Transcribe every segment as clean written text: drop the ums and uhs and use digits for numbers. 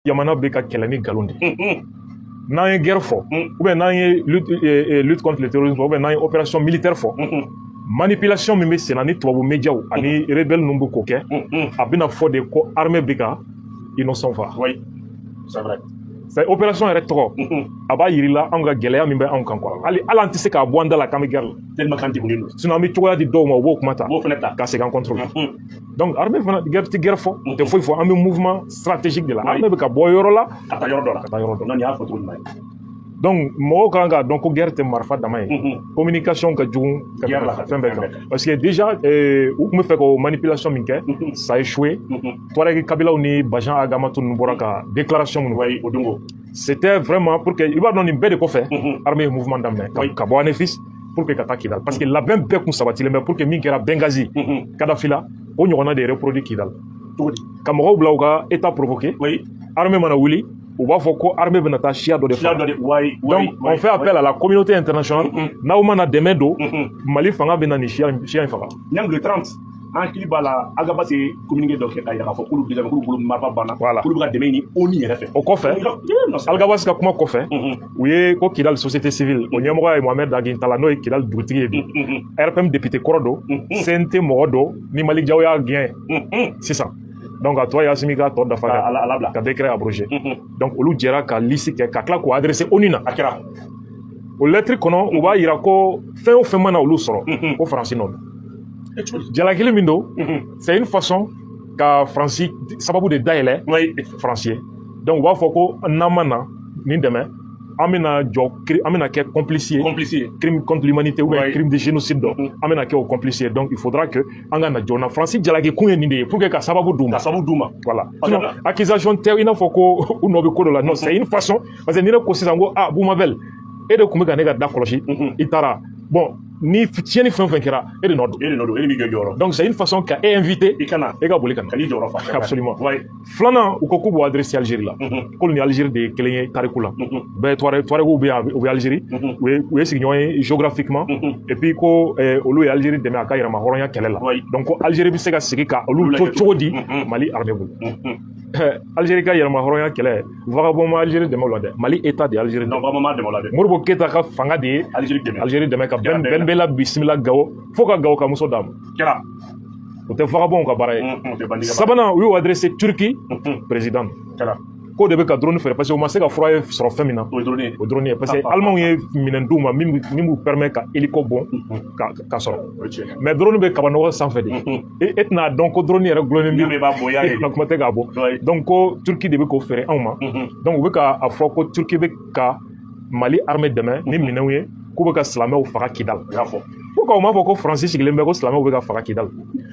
Jamana bɛ ka kɛlɛ ni nkalon de ye. N'an ye guerre fɔ, ou bien n'an ye lutte contre le terrorisme, ou bien n'an ye opération militaire fɔ, manipulation min bɛ senna ni tubabu médiaw ani rebelle ninnu bɛ k'o kɛ, a bɛna fɔ de ko armée bɛ ka innocent faga. Oui, c'est vrai. C'est opération yɛrɛ tɔgɔ, a b'a yir'i la anw ka gɛlɛya min bɛ anw kan quoi. Hali hali an tɛ se k'a bɔ an da la k'an bɛ guerre la. Tellement k'an degunnen don. Sinon an bɛ cogoya di dɔw ma, u b'o kuma ta. U b'o fana ta. Ka segin an contre la. Donc armée fana, guerre tɛ guerre fɔ, u tɛ foyi fɔ. An bɛ mouvement stratégique de la. Armée bɛ ka bɔ yɔrɔ la ka taa yɔrɔ dɔ la. Ka taa yɔrɔ dɔ la. Non, nin y'a fɔ cogo ɲuman ye. Donc mɔgɔw kan k'a dɔn ko guerre tɛ marifa dama ye. Communication ka jugu ka Guerre la tɛmɛ fɛn bɛɛ fɛn kan. bɛɛ kan. Parce que déjà u tun bɛ fɛ k'o manipulation min kɛ, ça a échoué. Touareg kabilaw ni Bajan Ag Amattou ninnu bɔra ka déclaration minnu, Oui, o don ko. c'était vraiment pour que i b'a dɔn nin bɛɛ de kɔfɛ, armée ye mouvement daminɛ ka bɔ Anefis pour que ka taa Kidal, parce que labɛn bɛɛ kun sabatilen bɛ pour que min kɛra Benghazi, Kadhafi la, o ɲɔgɔnna de reproduit Kidal. Cogo di? Ka mɔgɔw bila u ka état provoquer. Armée mana wuli, u b'a fɔ ko armée bɛna taa siya dɔ de Sira faga. dɔ de, oui. Donc on fait appel à la communauté internationale: n'aw mana dɛmɛ don, Mali fanga bɛ na nin siya in faga. Même le 30, an hakili b'a la, Ag Abass ye communiqué dɔ kɛ k'a yira k'a fɔ k'olu déjà k'olu bolo marifa banna. Voilà. K'olu bɛ ka dɛmɛ ɲini ONU yɛrɛ fɛ. O kɔfɛ, Non, c'est Ag Abass ka kuma kɔfɛ, u ye ko Kidal société civile, o ɲɛmɔgɔ ye Mohamed Ag Intalla, n'o ye Kidal dugutigi ye bi, RPM député kɔrɔ don, CNT mɔgɔ don, ni Malick Diaw y'a gɛn sisan. Donc a tɔ ye Assimi ka tɔ dafa Ka ka ala bila. ka décret abrogé. Donc olu jɛra ka liste kɛ ka tila k'o adressé ONU na. A kɛra. O lettre kɔnɔ, u b'a yira ko fɛn o fɛn mana olu sɔrɔ, ko Faransi nɔ don. E, cogo di? Jalakili min don, c'est une façon ka Faransi sababu de dayɛlɛ Faransi ye. Donc u b'a fɔ ko n'an ma na nin dɛmɛ, an bɛna jɔ, an bɛna kɛ complice ye. Complice ye. Crime contre l'humanité ou bien crime de génocide dɔ, an bɛna kɛ o complice ye. Donc il faudra que an ka na joona. Faransi jalaki kun ye nin de ye, pour que ka sababu d'u ma. Ka sababu d'u ma. Voilà. Parce que Sinon accusation tɛ i n'a fɔ ko u nɔ bɛ ko dɔ la. Non, c'est une façon, parce que ni ne ko sisan ko ah, Boumabel, e de tun bɛ ka ne ka da kɔlɔsi, i taara, bon, ni tiɲɛni fɛn o fɛn kɛra, e de nɔ don. E de nɔ don, e de b'i jɔ jɔyɔrɔ. Donc c'est une façon ka e inviter I kana e ka boli ka na. Ka n'i jɔyɔrɔ fa. Absolument. Filanan, u ko k'u b'u adressé Algérie la, k'olu ni Algérie de ye kelen ye tariku la. Bɛɛ Touaregiw bɛ yan, u bɛ Algérie, u ye sigiɲɔgɔn ye géographiquement, et puis ko olu ye Algérie dɛmɛ a ka yɛrɛma hɔrɔnya kɛlɛ la. Donc ko Algérie bɛ se ka sigi ka olu to cogo di Mali armée bolo? Algérie ka yɛrɛma hɔrɔnya kɛlɛ, vagabond ma Algérie dɛmɛ o la dɛ, Mali état de ye Algérie Non, dɛmɛ. Vraiment ma dɛmɛ o la dɛ. Modibo Keyita ka fanga de ye Algérie dɛmɛ. Algérie dɛmɛ ka Kɛra Ben bɛɛ la. Ben Bella bisimila Gawo fo ka Gawo ka muso d'a ma. Kɛra. O tɛ vagabond ka baara ye. O tɛ bandit ka baara. Sabanan, u y'u adressé Turquie président, Kɛra. k'o de bɛ ka drone feere, parce que u ma se ka fura ye sɔrɔ fɛn min na. O ye drone ye. O drone ye, parce que Alimanw ye minɛn d'u ma min b'u permet ka hélico bɔn ka sɔrɔ. O ye tiɲɛ ye. Mais drone bɛ kaba nɔgɔ sanfɛ de, e tɛna dɔn ko drone yɛrɛ gulonnen N'i y'a mɛn i b'a bɔ, i y'a ye. Na kuma tɛ k'a bɔ. Donc ko Turquie de bɛ k'o feere anw ma. Donc u bɛ ka a fɔ ko Turquie bɛ ka Mali armée dɛmɛ ni minɛnw ye, k'u bɛ ka silamɛw faga Kidal. O y'a fɔ. Pourquoi u m'a fɔ ko Faransi sigilen bɛ ko silamɛw bɛ ka faga Kidal?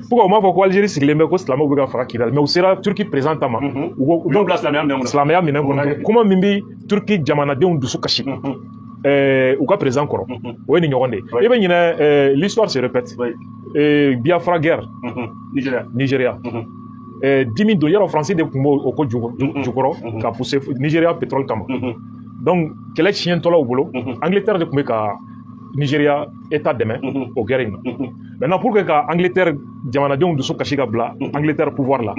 Pourquoi u m'a fɔ ko Algérie sigilen bɛ ko silamɛw bɛ ka faga Kidal? Mais u sera Turquie président ta ma, u ko U y'u bila silamɛya minɛn kɔnɔ. Silamɛya minɛn kɔnɔ, kuma min bɛ Turquie jamanadenw dusu kasi u ka président kɔrɔ, o ye nin ɲɔgɔn de ye. I bɛ ɲinɛ, l'histoire se répète. Biafra guerre. Nigeria. Nigeria. Dimi don yɔrɔ, Faransi de tun b'o o ko jukɔrɔ ka pousser Nigeria pétrole kama. Donc kɛlɛ tiɲɛtɔlaw bolo, Angleterre de tun bɛ ka Nigeria état dɛmɛ o guerre in na. Maintenant, pour que ka Angleterre jamanadenw dusu kasi ka bila Angleterre pouvoir la,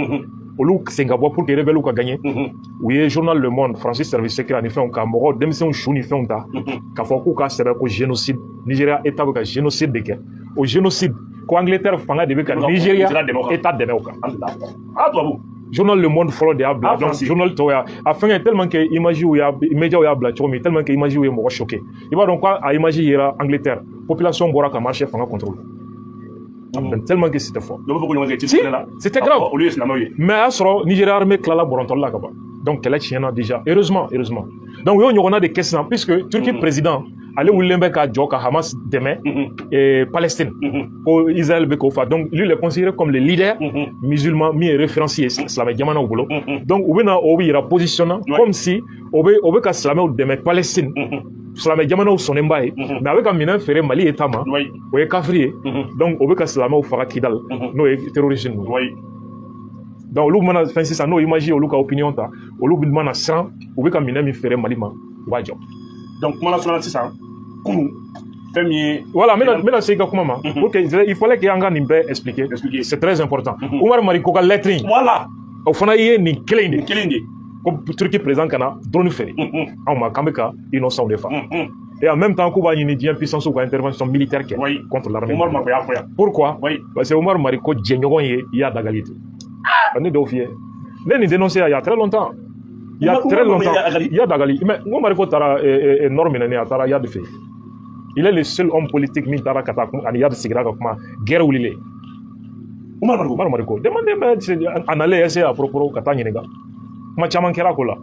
olu sen ka bɔ pour que rebelle ka gagner, u ye journal Le Monde, Francis service secret ani fɛnw, ka mɔgɔw denmisɛnw su ni fɛnw ta k'a fɔ k'u ka sɛbɛn ko génocide, Nigeria état bɛ ka génocide de kɛ. O génocide, ko Angleterre fanga de bɛ ka Nigeria état dɛmɛ o kan. Ah, tubabu. Journal Le Monde fɔlɔ de y'a bila. Ah, donc Francis. Journal tɔw y'a a fɛngɛ tellement que image y'a médiaw y'a bila cogo min, tellement que image ye mɔgɔ choqué, i b'a dɔn ko a image yera Angleterre, population bɔra ka marcher fanga contre la, tellement que c'était fort. Dɔw b'a fɔ ko ɲɔgɔn kɛ Si, ci la. c'était grave. Olu ye silamɛw ye. Mais a y'a sɔrɔ Nigeria armée tilala bɔrɔntɔli la ka ban, donc kɛlɛ tiɲɛna déjà, heureusement, heureusement. Donc u y'o ɲɔgɔnna de kɛ sisan, puisque Turquie président ale wulilen bɛ ka jɔ ka Hamas dɛmɛ et Palestine, ko Israël bɛ k'o fa. Donc lui, il est considéré comme le leader musulman min ye référence ye silamɛ jamanaw bolo. Donc u bɛna o yira position na comme si o bɛ ka silamɛw dɛmɛ Palestine, silamɛ jamanaw sɔnnen b'a ye, mais a bɛ ka minɛn feere Mali État ma, o ye kafiri ye. Donc o bɛ ka silamɛw faga Kidal, n'o ye terroriste ninnu ye. Donc olu mana fɛn sisan, n'o image ye olu ka opinion ta, olu mana siran, u bɛ ka minɛn min feere Mali ma, u b'a jɔ. Donc kuma lasurunya sisan, kunun fɛn min ye Voilà, n bɛna se i ka kuma ma pour que il fallait que an ka nin bɛɛ expliquer. Expliquer. C'est très important. Umar Mariko ka lettre in, Voilà. o fana ye nin kelen in de. Nin kelen de. Ko Turquie président kana drone feere anw ma, k'an bɛ ka innocent de faga. Et en même temps, k'u b'a ɲini diɲɛ puissance ka intervention militaire kɛ contre l'armée. Omar Mariko y'a fɔ yan. Pourquoi? Parce que Omar Mariko jɛɲɔgɔn ye Iyad Ag Ghali de. Ne dɔw f'i ye, ne nin dénoncé il y a très longtemps. Il y a très longtemps. Iyad Ag Ghali. Mais n ko Mariko taara nord minɛ, a taara Iyad fɛ yen. Il est le seul homme politique min taara ka taa ani Iyad sigira ka kuma guerre wulilen. Omar Mariko. Omar Mariko. Demandez, mais a nalen essayer à propos ka taa ɲininka. Kuma caman kɛra ko la.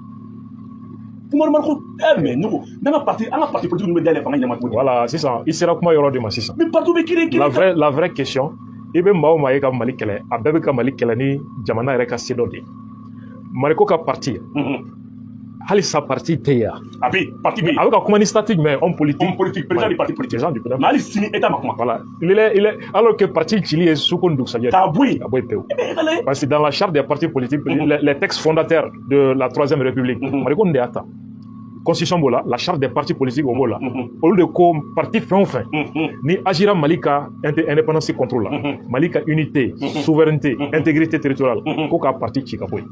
Omar Mariko, mais ne ko n'an ka parti, an ka parti politique ninnu bɛ dayɛlɛ fanga ɲɛma tuguni. Voilà, sisan i sera kuma yɔrɔ de ma sisan. Mais parti bɛ kelen kelen. La vraie question, i bɛ maa o maa ye ka Mali kɛlɛ, a bɛɛ bɛ ka Mali kɛlɛ ni jamana yɛrɛ ka se dɔ de ye. Mariko ka parti, halisa parti tɛ yen. A bɛ yen, parti bɛ yen. A bɛ ka kuma ni statut jumɛn? Homme politique. Homme politique, président du parti politique. Président du Mais hali sini État ma kuma. Voilà. Il est alors que parti cili ye su ko ni dugusajɛ. K'a bɔ yen. Ka bɔ yen pewu. Parce que dans la charte des partis politiques, les textes fondateurs de la Troisième République, Mariko nin de y'a ta. Constitution b'o la, la charte des partis politiques o b'o la. Olu de ko parti fɛn o fɛn ni agira Mali ka indépendance contre la, Mali ka unité, souveraineté, intégrité territoriale, ko ka parti ci ka bɔ yen.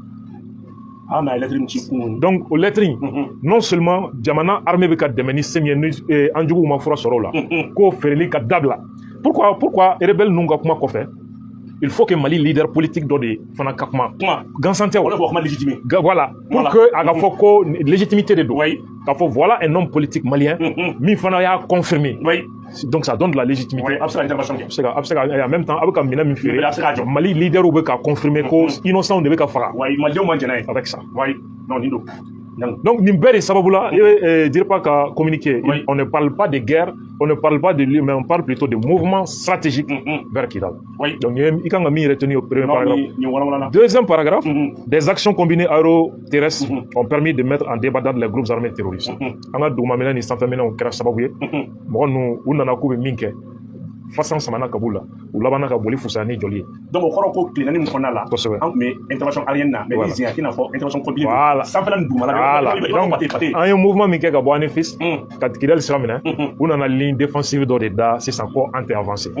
Ah, mais lettre min ci kun. Donc o lettre in, non seulement jamana armée bɛ ka dɛmɛ ni se min ye, ni an juguw ma fura sɔrɔ o la, k'o feereli ka dabila. Pourquoi rebelle ninnu ka kuma kɔfɛ, il faut que Mali leader politique dɔ de fana ka kuma. Kuma. Gansan tɛ o. O de fɔ kuma légitime. Voilà, pour que a ka fɔ ko légitimité de don. K'a fɔ voilà un homme politique malien min fana y'a confirmé. Donc ça donne de la légitimité. Oui, a bɛ se ka intervention kɛ. A bɛ se ka en même temps a bɛ ka minɛn min feere. A bɛ se k'a jɔ. Mali leader bɛ ka confirmer ko innocent de bɛ ka faga. Oui, malidenw ma jɛn n'a ye. Avec ça. Oui, non, nin don. Donc, nin bɛɛ de sababu la, i bɛ DIRPA ka communiqué, on ne parle pas de guerre, on ne parle pas de lui, mais on parle plutôt de mouvement stratégique vers Kidal. Donc, i kan ka min retenir au premier paragraphe. Deuxième paragraphe, des actions combinées aéro-terrestres ont permis de mettre en débandade les groupes armés terroristes. An ka dugumaminɛ ni sanfɛminɛw kɛra sababu ye, mɔgɔ ninnu u nana k'u bɛ min kɛ, fasan samana ka b'u la, u labanna ka boli fisaya ni joli ye. Donc o kɔrɔ ko tile 4 min kɔnɔna la, an tun bɛ intervention aérienne na, mais ni zen a tɛna fɔ intervention combinée. Sanfɛla ni dugumala. Voilà. Donc an ye mouvement min kɛ ka bɔ Anefis ka Kidali sira minɛ, u nana ligne défensive dɔ de da sisan ko an tɛ avancer.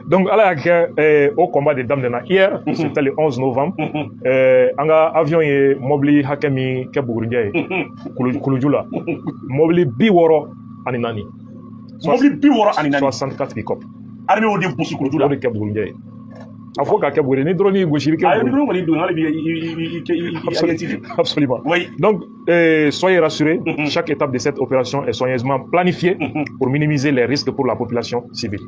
Donc Ala y'a kɛ, o combat de daminɛna hier, c'était le 11 novembre. An ka avion ye mobili hakɛ min kɛ bugurijɛ ye Kuluju la, mobili 64. Mobili 64. 64 pick-up. Armée y'o de gosi Kuluju la. O de kɛ bugurijɛ ye. A fɔ k'a kɛ buguri ni drone y'i gosi, i bɛ kɛ buguri. Ayi, drone kɔni don hali bi i Absolument. Donc soyez rassurés, chaque étape de cette opération est soigneusement planifiée pour minimiser les risques pour la population civile.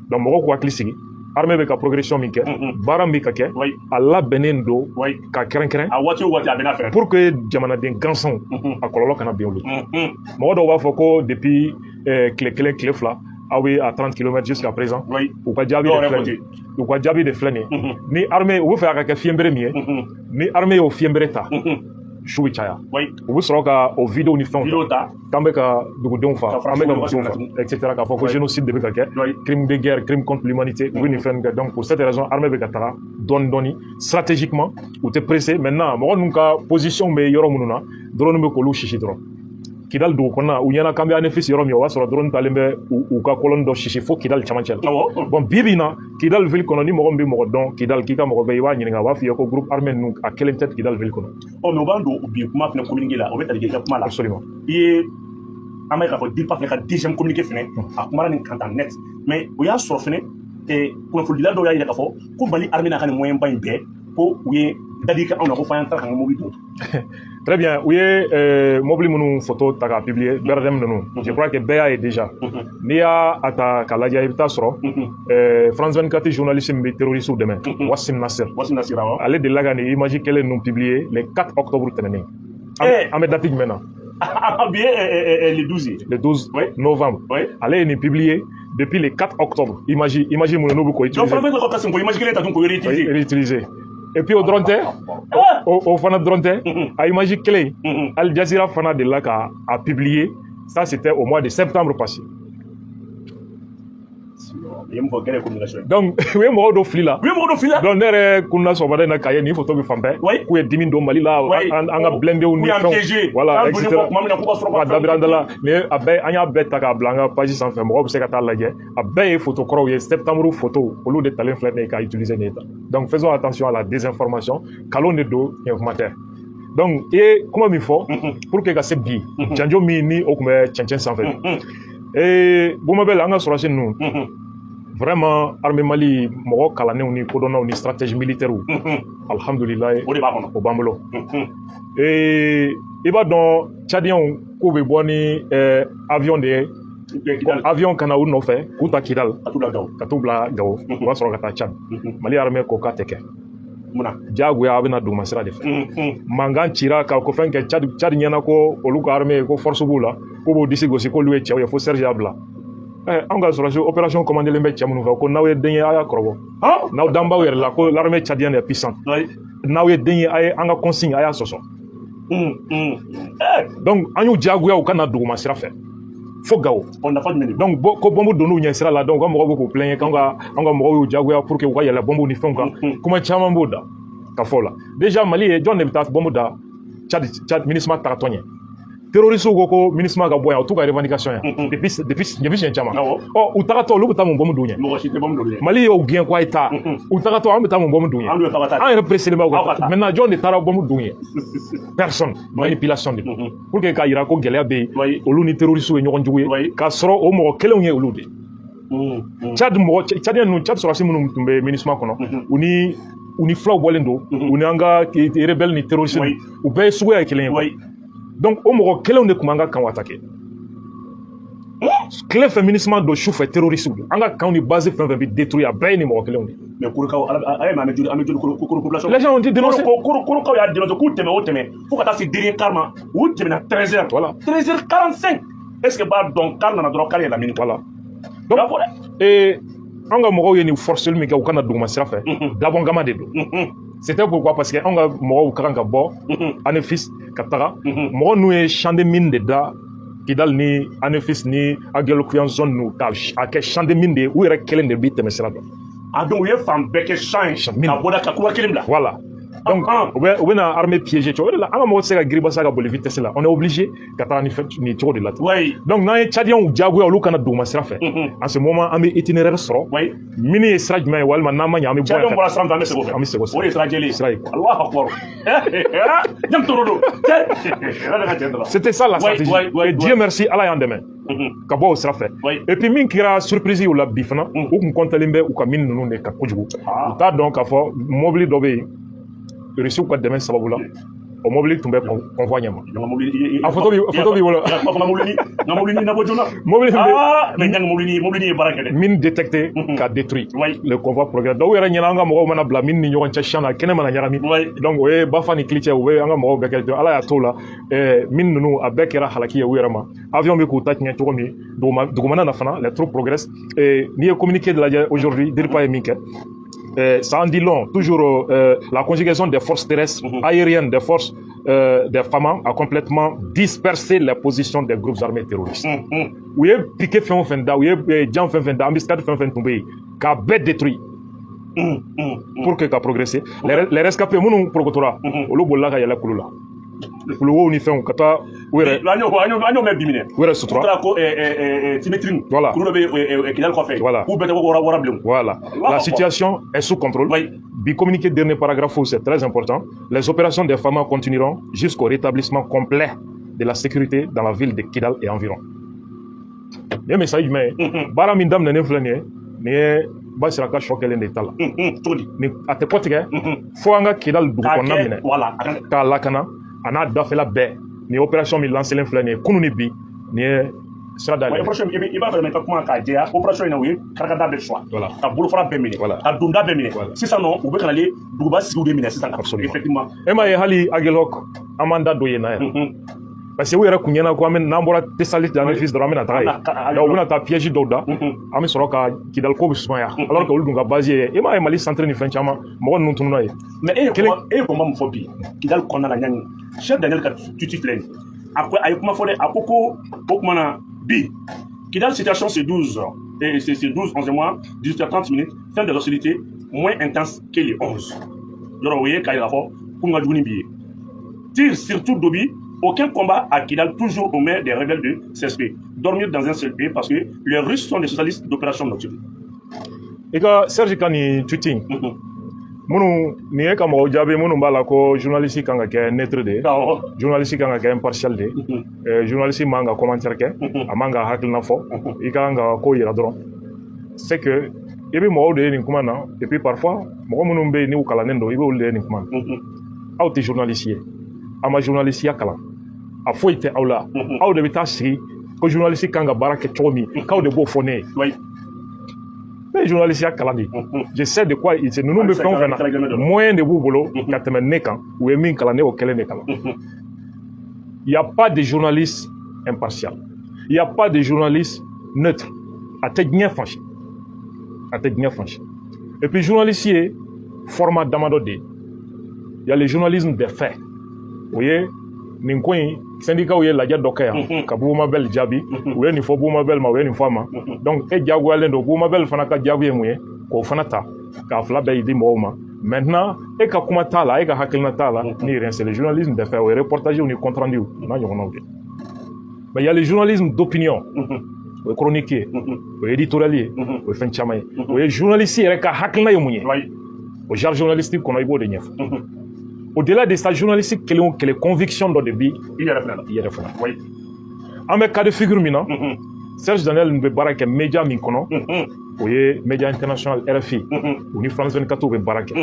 Donc mɔgɔw k'u hakili sigi, armée bɛ ka progression min kɛ, baara min bɛ ka kɛ, a labɛnnen don ka kɛrɛnkɛrɛn. A waati o waati a bɛ n'a fɛ. Pour que jamanaden gansanw a kɔlɔlɔ kana bin olu. Mɔgɔ dɔw b'a fɔ ko depuis tile 1, tile 2, aw bɛ à 30 km jusqu'à présent. U ka jaabi de filɛ nin ye. U ka jaabi de filɛ nin ye. Ni armée u bɛ fɛ a ka kɛ fiɲɛbere min ye, ni armée y'o fiɲɛbere ta, su bɛ caya. U bɛ sɔrɔ ka o vidéo ni fɛnw ta, k'an bɛ ka dugudenw fa, an bɛ ka musow fa, et cetera, k'a fɔ ko génocide de bɛ ka kɛ, crime de guerre, crime contre l'humanité, u bɛ nin fɛn kɛ. Donc pour cette raison, armée bɛ ka taga dɔɔni dɔɔni stratégiquement, u tɛ pressé. Maintenant, mɔgɔ ninnu ka position bɛ yɔrɔ minnu na, drone bɛ k'olu sisi dɔrɔn. Kidali dugu kɔnɔna, u ɲɛna k'an bɛ Anefis yɔrɔ min, o b'a sɔrɔ drone talen bɛ u ka colonne dɔ sisi fo Kidali camancɛ la. Bon, bi bi in na, Kidali ville kɔnɔ, ni mɔgɔ min bɛ mɔgɔ dɔn Kidali, k'i ka mɔgɔ bɛ, i b'a ɲininka, a b'a f'i ye ko groupe armé ninnu a kelen tɛ Kidali ville kɔnɔ. Ɔ, mais o b'an don bi kuma fɛnɛ communiqué la, o bɛ tali kɛ i ka kuma la. Absolument. I ye an b'a ye k'a fɔ DIRPA fɛnɛ ka deuxième communiqué fɛnɛ, a kumana nin kan tan net, mais o y'a sɔrɔ fɛnɛ kunnafonidila dɔw y'a yira k'a fɔ ko Mali armée n'a ka nin moyen ba in bɛɛ, ko u ye dadi kɛ anw na ko f'an taara k'an ka mobili don. Très bien. U ye mobili minnu photo ta k'a publier, BRDM ninnu, je crois que bɛɛ y'a ye déjà. N'i y'a a ta k'a lajɛ, i bɛ taa sɔrɔ France 24 journaliste min bɛ terroriste dɛmɛ, Wassim Nasser. Wassim Nasser, awɔ. Ale delila ka nin image kelen ninnu publier le 4 octobre tɛmɛnen. An bɛ date jumɛn na? Bi ye le 12 ye. Le 12 novembre. Ale ye nin publier depuis le 4 octobre. Image minnu n'u bɛ k'o utiliser. Donc France 24 ka sin ko image kelen ta tun k'o réutiliser. Réutiliser. Et puis o dɔrɔn tɛ, o fana dɔrɔn tɛ, a image kelen, Al Jazeera fana delila ka a publier. Ça, c'était au mois de septembre passé. I ye mun fɔ, guerre communication. Donc u ye mɔgɔw don fili la. U ye mɔgɔw don fili la. Donc ne yɛrɛ kunna sɔgɔmada in na k'a ye nin photo bɛ fan bɛɛ. K'u ye dimi don Mali la, an ka blindéw ni fɛnw. Voilà, et cetera. Ka dabiri an da la nin a bɛɛ, an y'a bɛɛ ta k'a bila an ka page sanfɛ, mɔgɔw bɛ se ka taa lajɛ. A bɛɛ ye photo kɔrɔw ye, septembre photo, olu de talen filɛ nin ye k'a utiliser nin ye tan. Donc faisons attention à la désinformation. Kalon de don, tiɲɛ kuma tɛ. Donc i ye kuma min fɔ pour que ka se bi janjo min ni o tun bɛ cɛncɛn sanfɛ, Bumabel, an ka sɔrɔsi ninnu, vraiment, armée Mali mɔgɔ kalannenw ni kodɔnnaw ni stratège militaire, alhamdulilayi. O de b'a kɔnɔ. O b'an bolo. I b'a dɔn, Tchadiens k'u bɛ bɔ ni avion de ye, avion kana u nɔfɛ k'u ta Kidal ka t'u bila Gawo. Ka t'u bila Gawo, u b'a sɔrɔ ka taa Tchad. Mali armée ko k'a tɛ kɛ. Munna? Diyagoya a bɛna duguma sira de fɛ. Mankan cira ka ko fɛn kɛ Tchad, Tchad ɲɛna ko olu ka armée ko force b'u la, k'u b'u disi gosi k'olu ye cɛw ye, fo Serge y'a bila. Anw ka sɔrɔsi opération commandelen bɛ cɛ minnu fɛ ko n'aw ye den ye, a y'a kɔrɔbɔ. N'aw dan b'aw yɛrɛ la ko l'armée tchadienne est puissante, n'aw ye den ye, a ye an ka consigne, a y'a sɔsɔ. Donc an y'u diyagoya u ka na duguma sira fɛ fo Gawo. O nafa jumɛn de? Donc ko bɔnbu donn'u ɲɛ sira la, donc u ka mɔgɔw bɛ k'u plaigner k'an ka an ka mɔgɔw y'u diyagoya pour que u ka yɛlɛ bɔnbu ni fɛnw kan. Kuma caman b'o da ka fɔ o la. Déjà Mali ye jɔn de bɛ taa bɔnbu da Tchad? Tchad MINUSMA tagatɔ ɲɛ, terroristes ko MINUSMA ka bɔ yan, o t'u ka revendication yan depuis siɲɛ caman. Ɔ, u tagatɔ, olu bɛ taa mun bɔnbu dun ɲɛ? Mɔgɔ si tɛ bɔnbu don ɲɛ. Mali y'o gɛn ko a ye taa. U tagatɔ, an bɛ taa mun bɔnbu dun ɲɛ? An dun ye ka taa. An yɛrɛ pressé b'aw Aw ka kan. taa. Maintenant, jɔn de taara bɔnbu dun ye? Personne. Manipulation de don pour que k'a yira ko gɛlɛya bɛ yen, olu ni terroristes ye ɲɔgɔn jugu ye, k'a sɔrɔ o mɔgɔ kelenw ye olu de. Tchad mɔgɔ, Tchadien ninnu, Tchad sɔrɔdasi minnu tun bɛ MINUSMA kɔnɔ, u ni fulaw bɔlen don, u ni an ka rebelle ni terroristes, u bɛɛ ye suguya ye kelen ye. Donc o mɔgɔ kelenw de tun b'an ka camp attaquer. Tile fɛ MINUSMA don, su fɛ terroristes don. An ka camp ni base fɛn fɛn bɛ détruire, a bɛɛ ye nin mɔgɔ kelenw de. Mais Korokaw, a ye, an bɛ joli Koro population. Les gens ont dit dénoncer. Korokaw y'a dénoncé k'u tɛmɛ o tɛmɛ fo ka taa se dernier quart ma, u tɛmɛna 13 heures. 13 heures 45. Est ce que b'a dɔn, car nana dɔrɔn, car yɛlɛla mini. Voilà. Donc an ka mɔgɔw ye nin forceli min kɛ u kana duguma sira fɛ, dabɔn de don. C'était pourquoi? Parce que anw ka mɔgɔw ka kan ka bɔ Anefis ka taga. Mɔgɔ ninnu ye champ de mine de da Kidal ni Anefis ni Aguelhok zone ninnu, ka a kɛ champ de mine de ye, u yɛrɛ kelen de bi tɛmɛ sira dɔn. A donc u ye fan bɛɛ kɛ champ ye ka bɔda ka kura kelen bila. Voilà. Donc u bɛ na armée piéger cogo o de la. An ka mɔgɔ tɛ se ka giribasa ka boli vitesse la, on est obligé ka taga ni fɛn nin cogo de la ten. Donc n'an ye Tchadiens diyagoya olu kana duguma sira fɛ, en ce moment an bɛ itinéraire sɔrɔ. Mini ye sira jumɛn ye? Walima n'an ma ɲɛ, an bɛ bɔ yan. Tchadiens bɔra sira min fɛ, an bɛ segin o fɛ. An bɛ segin o sira. O de ye sira jɛlen ye. Sira ye. Allahu akbar. Jam toro don. Ala ka cɛ dɔrɔn. C'était ça la stratégie. Et Dieu merci, Ala y'an dɛmɛ ka bɔ o sira fɛ. Et puis min kɛra surprise ye o la bi fana, u kun kɔntalen bɛ u ka mine ninnu de kan kojugu. U t'a dɔn k'a fɔ mobili dɔ bɛ yen, Rusiw ka dɛmɛ sababu la, o mobili tun bɛ convoi ɲɛma. A photo b'i bolo. Nka mobili ni nabɔ joona. Mobili bɛ. Mais ɲangi mobili ye baara kɛ dɛ. Mine détecté ka détruit. Le convoi progresse. Dɔw yɛrɛ ɲɛna an ka mɔgɔw mana bila mine ni ɲɔgɔn cɛ champ na, kɛnɛ mana ɲagami. Donc o ye bafa ni kilicɛ, u bɛ an ka mɔgɔw bɛɛ kɛ. Ala y'a t'o la, mine ninnu a bɛɛ kɛra halaki ye u yɛrɛ ma. Avion bɛ k'u ta tiɲɛ cogo min dugumana na fana, les troupes progressent. N'i ye communiqué de lajɛ aujourd'hui, DIRPA ye min kɛ, ça en dit long. Toujours la conjugaison des forces terrestres, aériennes, des forces des FAMA a complètement dispersé les positions des groupes armés terroristes. U ye piquet fɛn o fɛn da, u ye jan fɛn fɛn da, embuscade fɛn fɛn tun bɛ yen, k'a bɛɛ détruit pour que ka progresser. Les rescapés minnu porokotora, olu bolila ka yɛlɛ kulu la, kuluwow ni fɛnw, ka taa u yɛrɛ An y'o mɛn bi minɛ. U yɛrɛ sutura. Taara ko Timitrini. Voilà. Kulu dɔ bɛ Kidali kɔfɛ. Voilà. K'u bɛɛ tɛ ko wara bilen. Voilà. La situation est sous contrôle. Bi communiqué, dernier paragraphe, c'est très important. Les opérations des FAMA continueront jusqu'au rétablissement complet de la sécurité dans la ville de Kidal et environ. Nin ye message jumɛn ye? Baara min daminɛnen filɛ nin ye, nin ye Basira ka sɔ kɛlen de ta la. Cogo di? Ni a tɛ kɔtigɛ fo an ka Kidal dugu kɔnɔna minɛ k'a lakana a n'a dafɛla bɛɛ. Nin opération min lancelen filɛ nin ye kunun ni bi, nin ye sira dayɛlɛ. Opération, i b'a fɛ i ka kuma k'a jɛya, opération in na, u ye karakada bɛɛ suwa ka bolofara bɛɛ minɛ ka donda bɛɛ minɛ. Sisan nɔ, u bɛ ka nalen duguba sigiw de minɛ sisan. Absolument. Effectivement. E m'a ye, hali Aguelhok, an m'an da don yen na yɛrɛ, parce que u yɛrɛ kun ɲɛna ko an bɛ n'an bɔra Tessalit Anefis dɔrɔn, an bɛna taga yen. Donc u bɛna taa piège dɔw da, an bɛ sɔrɔ ka Kidal ko bɛ sumaya, alors que olu dun ka base ye. E m'a ye, Mali centre ni fɛn caman, mɔgɔ ninnu tununna yen. Mais e ye combat min fɔ bi Kidal kɔnɔna la, ɲani Chef Daniel ka tuti filɛ nin, a ko a ye kuma fɔ dɛ, a ko ko o tuma na bi Kidal situation, c'est 12 et c'est 12 11 mois 18h30 minutes, fin des hostilités, moins intense que les 11. Yɔrɔ o ye k'a yira fɔ ko n ka jugu ni bi ye. Tire surtout d'obus. Aucun combat à Kidal, toujours aux mains des rebelles de CSP. Dormir dans un seul pays parce que les Russes sont des spécialistes d'opérations nocturnes. I ka Serge ka nin tweet in, Minnu nin ye ka mɔgɔw jaabi minnu b'a la ko journaliste kan ka kɛ neutre de ye, journaliste kan ka kɛ impartial de ye, journaliste man ka commentaire kɛ, a man ka hakilina fɔ, i ka kan ka ko yira dɔrɔn. C'est que i bɛ mɔgɔw de ye nin kuma na, et puis parfois mɔgɔ minnu bɛ yen n'u kalannen don, i b'olu de ye nin kuma na. Aw tɛ journaliste ye, aw ma journaliste kalan, a foyi tɛ aw la. Aw de bɛ taa sigi ko journaliste kan ka baara kɛ cogo min, k'aw de b'o fɔ ne ye. Ne ye journaliste ya kalan de, je sais de quoi il ninnu bɛ fɛn o fɛn na, moyen de b'u bolo ka tɛmɛ ne kan. U ye min kalan, ne y'o kelen de kalan. Il y a pas de journaliste impartial, il y a pas de journaliste neutre. A tɛ diɲɛ fan si, a tɛ diɲɛ fan si. Et puis journaliste ye format damadɔ de ye. Il y a le journalisme des faits. O ye nin ko in, syndicat ye lajɛ dɔ kɛ yan ka Boubou Mabel jaabi, u ye nin fɔ Boubou Mabel ma, u ye nin fɔ a ma. Donc e diyagoyalen don. Boubou Mabel fana ka jaabi ye mun ye? K'o fana ta k'a fila bɛɛ di mɔgɔw ma. Maintenant e ka kuma t'a la, e ka hakilina t'a la ni rien. C'est le journalisme des faits. O ye reportage ni compte rendu n'a ɲɔgɔnnaw de. Mais il y a le journalisme d'opinion. O ye chronique ye, o ye éditorial ye, o ye fɛn caman ye. O ye journaliste yɛrɛ ka hakilina ye mun ye. O genre journalistique kɔnɔ, i b'o de ɲɛfɔ. Au-delà de ça, journaliste kelen o kelen, conviction dɔ de bi i yɛrɛ fana la. I yɛrɛ fana. An bɛ cas de figure min na, Serge Daniel bɛ baara kɛ média min kɔnɔ, o ye média international RFI. U ni France 24 bɛ baara kɛ.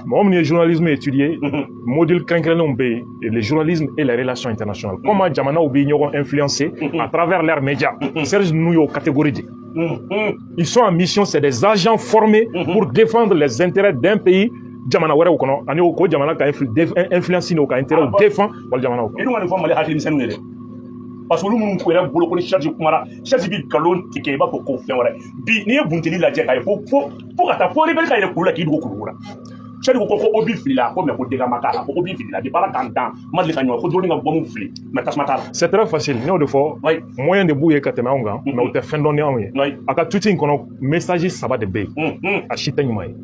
Mɔgɔ minnu ye journalisme étudier, module kɛrɛnkɛrɛnnenw bɛ yen, le journalisme et les relations internationales, comment jamanaw bɛ ɲɔgɔn influencer à travers leurs médias. Serge ninnu y'o catégorie de. Ils sont en mission, c'est des agents formés pour défendre les intérêts d'un pays jamana wɛrɛw kɔnɔ, ani o ko jamana ka influence n'o ka intérêt défend wali jamanaw kɔnɔ. I dun ka nin fɔ Mali hakilimisɛnninw ye dɛ, parce que olu minnu yɛrɛ bolo ko ni Serge kumara, Serge bi nkalon tigɛ, i b'a fɔ ko fɛn wɛrɛ. Bi n'i ye bunteni lajɛ k'a ye fo ka taa fo rebelle ka yɛlɛ kulu la k'i dogo kulu la, Serge ko obus filila ko, mais ko dégâts ma k'a la, ko obus filila bi baara k'an dan ma deli ka ɲɔgɔn ko drone ka bombe fili, mais tasuma t'a la. C'est très facile, n y'o de fɔ. Moyen de b'u ye ka tɛmɛ anw kan, mais u tɛ fɛn dɔn ni anw ye. A ka tweet in kɔnɔ, message saba de bɛ yen, a si tɛ ɲuman ye.